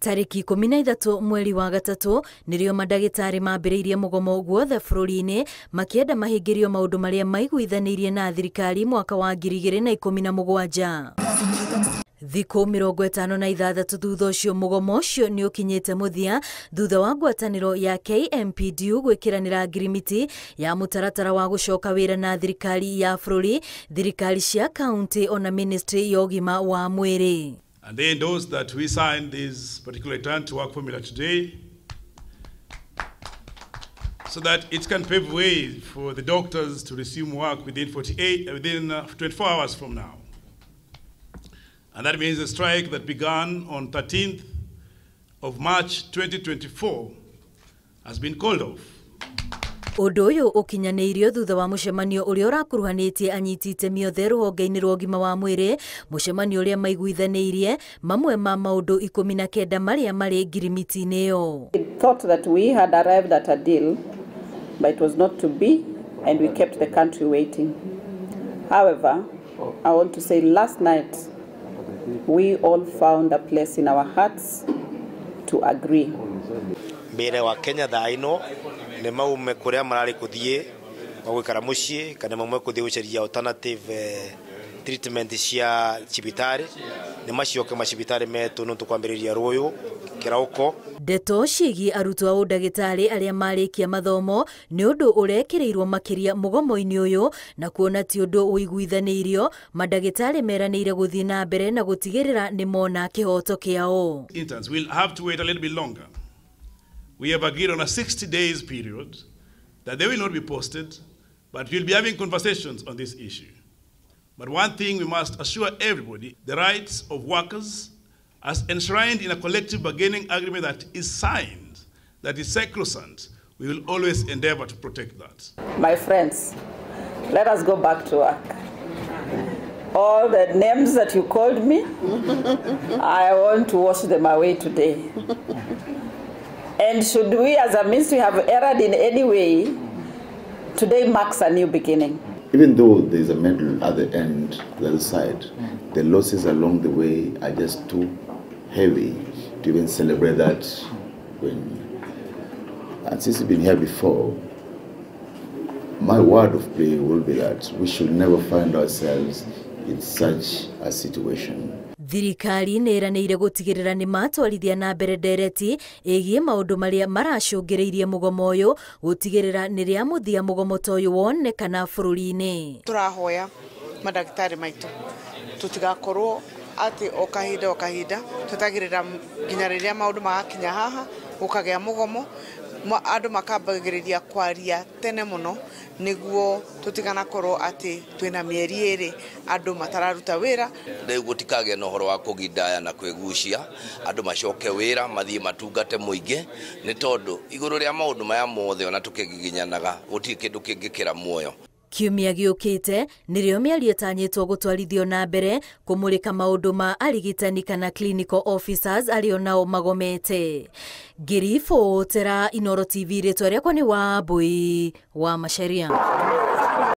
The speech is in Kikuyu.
Tarĩki 13 mweri wa gatatũ nĩrĩo mandagĩtarĩ mambĩrĩirie mũgomo guothe bũrũri-inĩ makĩenda mahingĩrio maũndũ marĩa maiguithanĩirie na thirikari mwaka wa 2017. Thikũ 56 thutha ũcio mũgomo ũcio nĩ ũkinyĩte mũthia thutha wa ngwatanĩro ya KMPDU gwĩkĩranĩra ngirimiti ya mũtaratara wa gũcoka wĩra na thirikari ya bũrũri, thirikari cia kaunti ona ministry ya ũgima wa mwĩrĩ. And they endorse that we signed this particular return to work formula today so that it can pave way for the doctors to resume work within 24 hours from now. And that means the strike that began on 13th of March 2024 has been called off. Ũndũ ũyũ ũkinyanĩirio thutha wa mũcemanio ũrĩa ũrakuruhanĩtie anyiti itemi othe rũhonge-inĩ rwa ũgima wa mwĩrĩ, mũcemanio ũrĩa maiguithanĩirie mamwe ma maũndũ 19 marĩa marĩ ngirimiti-inĩ ĩyo. We thought that we had arrived at a deal, but it was not to be, and we kept the country waiting. However, I want to say last night we all found a place in our hearts to agree. Mbere wa Kenya thaa ino nĩ maume kũrĩa mararĩ kũthiĩ gũikara mũciĩ kana maume kũthiĩ gũcaria alternative treatment cia cibitarĩ nĩ macoke macibitarĩ metũ nĩ tũkwambĩrĩria rũyũ kĩrauko. Ndeto ciĩgiĩ arutwo a ũndagĩtarĩ arĩa marĩkia mathomo nĩ ũndũ ũrekĩrĩirwo makĩria mũgomo-inĩ ũyũ na kuona ti ũndũ ũiguithanĩirio, mandagĩtarĩ meranĩire gũthiĩ na mbere na gũtigĩrĩra nĩ mona kĩhoto kĩao. Interns will have to wait a little bit longer. We have agreed on a 60 days period that they will not be posted, but we'll be having conversations on this issue. But one thing we must assure everybody, the rights of workers as enshrined in a collective bargaining agreement that is signed, that is sacrosanct, we will always endeavor to protect that. My friends, let us go back to work. All the names that you called me, I want to wash them away today. And should we as a ministry have erred in any way, today marks a new beginning. Even though there's a medal at the end, the other side, the losses along the way are just too heavy to even celebrate that win. And since we've been here before, my word of plea will be that we should never find ourselves in such a situation. Thirikari nĩ ĩranĩire gũtigĩrĩra nĩ matwarithia na mbere ndereti ĩgiĩ maũndũ marĩa maracũngĩrĩirie mũgomo ũyũ gũtigĩrĩra nĩ rĩa mũthia mũgomo ta ũyũ wonekana bũrũri-inĩ. Tũrahoya mandagĩtarĩ maitũ tũtigakorwo atĩ o kahinda twetagĩrĩra nginya rĩrĩa maũndũ magakinya haha gũkagĩa mũgomo, andũ makambagĩrĩria kwaria tene mũno nĩguo tũtiganakorwo atĩ twĩna mĩeri ĩrĩ andũ matararuta wĩra. Rĩu gũtikagĩa na ũhoro wa kũgindaya na kwĩgucia, andũ macoke wĩra mathiĩ matungate mũingĩ nĩ tondũ igũrũ rĩa maũndũ maya mothe ona tũkĩgiginyanaga gũtirĩ kĩndũ kĩngĩkĩra muoyo. Kiumia gĩũkĩte nĩrĩo mĩario ĩtanyĩtwo gũtwarithio na mbere kũmũrĩka maũndũ ma arigitani kana clinical officers arĩa nao magomete. Ngĩribotera Inooro TV, rĩtwa rĩakwa nĩ Wambui wa Macharia.